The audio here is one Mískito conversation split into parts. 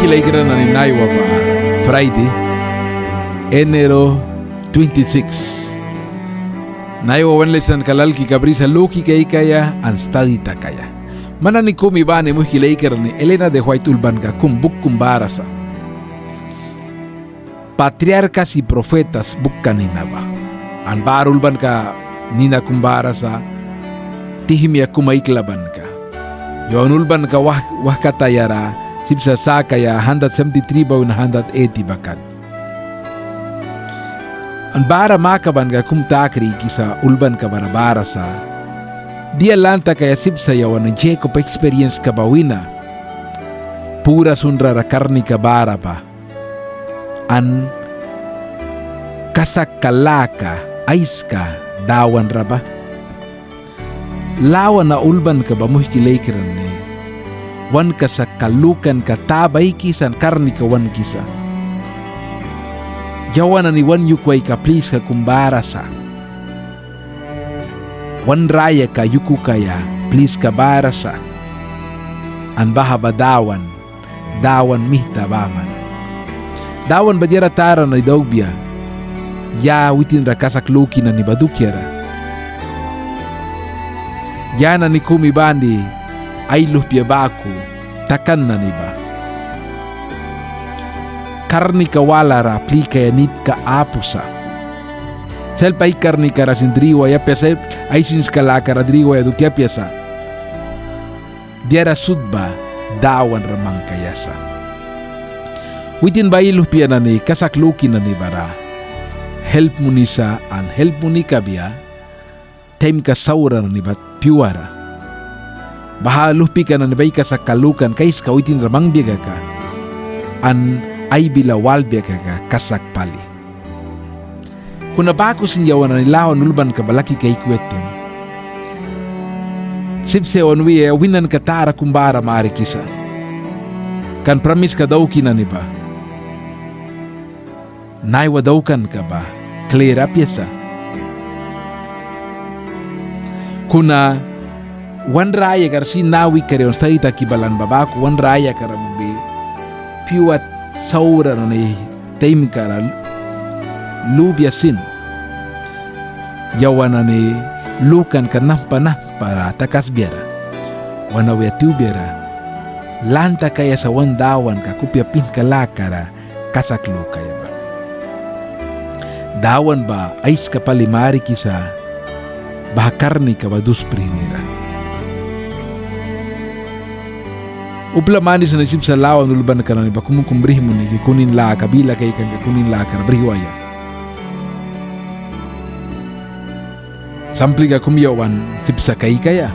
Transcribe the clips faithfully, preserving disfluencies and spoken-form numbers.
Muihki laikra nani, naiwa ba Friday, enero twenty-six. Naiwa wan lesanka lalka ka brisa luki kaikaia an stadi takaia. Man nani kumi bani, muihki laikra nani, Elena de White ulbanka kum, buk kum bara sa. Patriarcas y Profetas bukka nina ba. An bara ulbanka nina kum bara sa, tihmia kum aiklabanka. Yawan ulbanka wah-, wauhkatayara sip sa sakaia hundred seventy-three ba wina hundred eighty ba kat. An bara makabanka kum ta kriki sa, ulbanka bara bara sa. Dia lan takaia sip sa yawan nani Jacob experience ka ba wina. Pura sunra ra karnika bara ba. An kasakka laka aiska Dawan ra ba. Lawana ulbanka ba, muihki laikra nani, wan kasakka lukanka ta baikisa an karnika wankisa. Yawan nani wan yukuaika pliska kum bara sa. Wan rayaka yukukaia pliska bara sa. An baha ba Dawan, Dawan mita baman. Dawan ba diara tara nani daukbia. Ya witin ra kasak luki nani ba dukiara. Ya nani kumi bani ai luhpia baku takan nani ba. Karnika walara plikaia nitka apu sa. Selp ai karnika ra sin driwaia apia sa, ai sinska laka ra driwaia dukia apia sa. Diara sut ba Dawan ra mangkaia sa. Witin ba ai luhpia nani kasak luki nani bara help munisa an help muni kabia taimka saura nani ba pyuara. Baha luhpika nani ba ai kasakka lukanka aiska witin ra mangbia kaka an ai bila walbia kaka kasak pali. Kuna baku sin yawan nani Lawana ulbanka ba laki kaikuya taim, sip sa yawan wiaia winanka tara kum bara marikisa. Kan pramiska dauki nani ba naiwa daukanka ba klir apia sa. Kuna wan rayaka ra sin nawi kari wan stadi taki balan ba baku wan rayaka ra mubi pyua saura nani taimka ra lubia sin. Yawan nani lukanka nahmpa nahmpa ra takasbiara, wan auya tiwbiara lan takaia sa wan Dawanka kupia pihnka laka ra kasak lukaia ba. Dawan ba aiska pali marikisa baha karnika ba dus prihnira. Upla manis nani sip sa Lawana ulbanka nani ba kum kum brih muni ki kunin laka bila kaikanka kunin laka ra brihwaia. Samplika kum yawan sip sa kaikaia.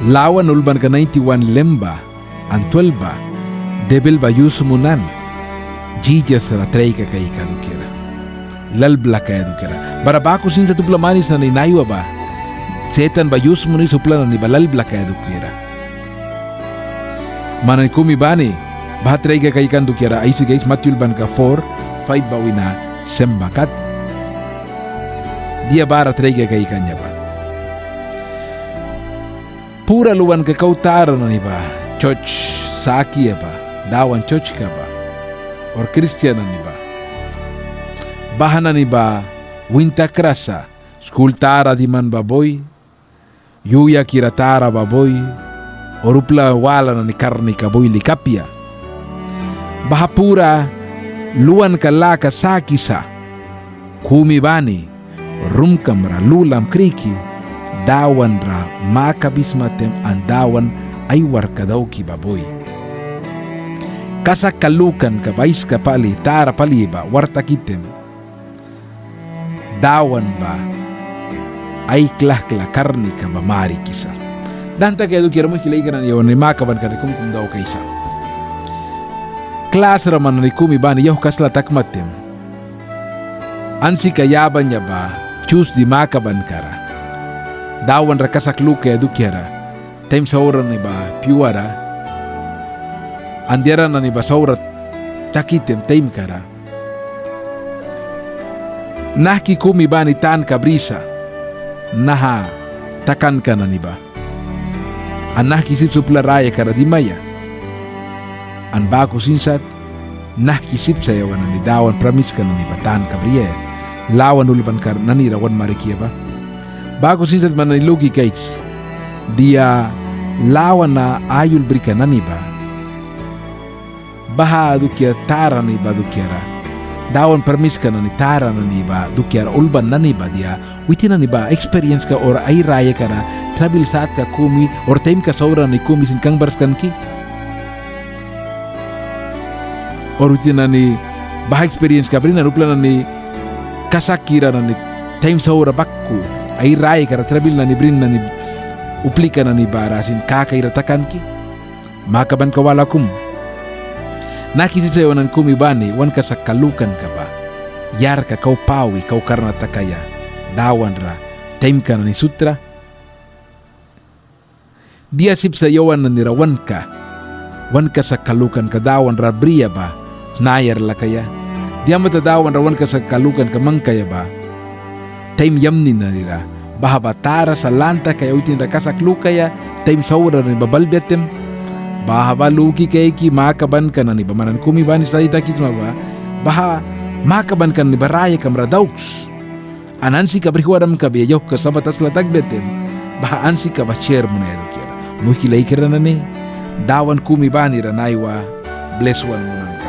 Lawana ulbanka ninety-one lemba an twelve ba, debil ba yus munan Jisas ra traika kaikaia dukiara, lal blakaia dukiara. Bara baku sin sat upla manis nani naiwa ba Setan ba yus munisa upla nani ba lal blakaia dukiara. Man nani kumi bani baha traika kaikan dukiara aisi kais Matyu ulbanka four, five ba wina seven ba kat. Dia bara traika kaikan ba. Pura luanka kau tara nani ba, church sakia ba, Dawan churchka ba, or kristian nani ba, baha nani ba win takras sa, skul tara diman ba bui, yuyakira tara ba bui, or upla wala nani karnika bui lika apia. Baha pura luanka laka sakisa, kumi bani rumkam ra lulam kriki Dawan ra makabisma taim an Dawan ai warkka dauki ba bui. Kasakka lukanka ba aiska pali, tara pali ba wark taki taim, Dawan ba ai klahkla karnika ba marikisa. Dan takaia dukiara muihki laikra nani, yawan nani makabanka nani kumkum daukaisa. Klas ra man nani kumi bani yauhka sla takma taim, ansika yaban ba Tiusdi makabanka ra Dawan ra kasak lukaia dukiara, taim saura nani ba pyuara, an diara nani ba saura taki taim taimkara, nahki kumi bani tanka brisa naha takanka nani ba. An nahki sip sa upla rayaka ra dimaia. An baku sin sat nahki sip sa yawan nani Dawan pramiska nani ba tanka briaia, lawana ulbanka nani ra wan marikia ba. Baku sin sat man nani luki kaiks, dia lawana aiulbrika nani ba, baha dukia tara nani ba dukiara, Dawan pramiska nani tara nani ba dukiara ulban nani ba dia witin nani ba eksperienska or ai rayakara trabil satka kumi or taimka saura nani kumi sin kangbarskan ki? Or witin nani baha eksperienska brin nani upla nani kasakkira nani taim saura baku ai rayakara trabil nani brin nani uplika nani bara sin kakaira takan ki? Makabanka wala kum. Nahki sip sa yawan nani kumi bani wan kasakka lukanka ba yarka kau pawi kau karna takaia Dawan ra taimka nani sutra? Dia sip sa yawan nani ra wanka wan kasakka lukanka Dawan ra bria ba tnayara lakaia? Dia mata Dawan ra wan kasakka lukanka mangkaia ba taim yamni nani ra? Baha ba tara sa lan takaia witin ra kasak lukaia taim saura nani ba balbia taim. Baha ba luki kaiki makabanka nani ba man nani kumi bani stadi takisma ba, baha makabanka nani ba rayakam ra dauks. An ansika brihwaram kabia yauhka sabat asla takbia taim, baha ansika ba share munaia dukiara. Muihki laikra nani, Dawan kumi bani ra naiwa bles wan munanka.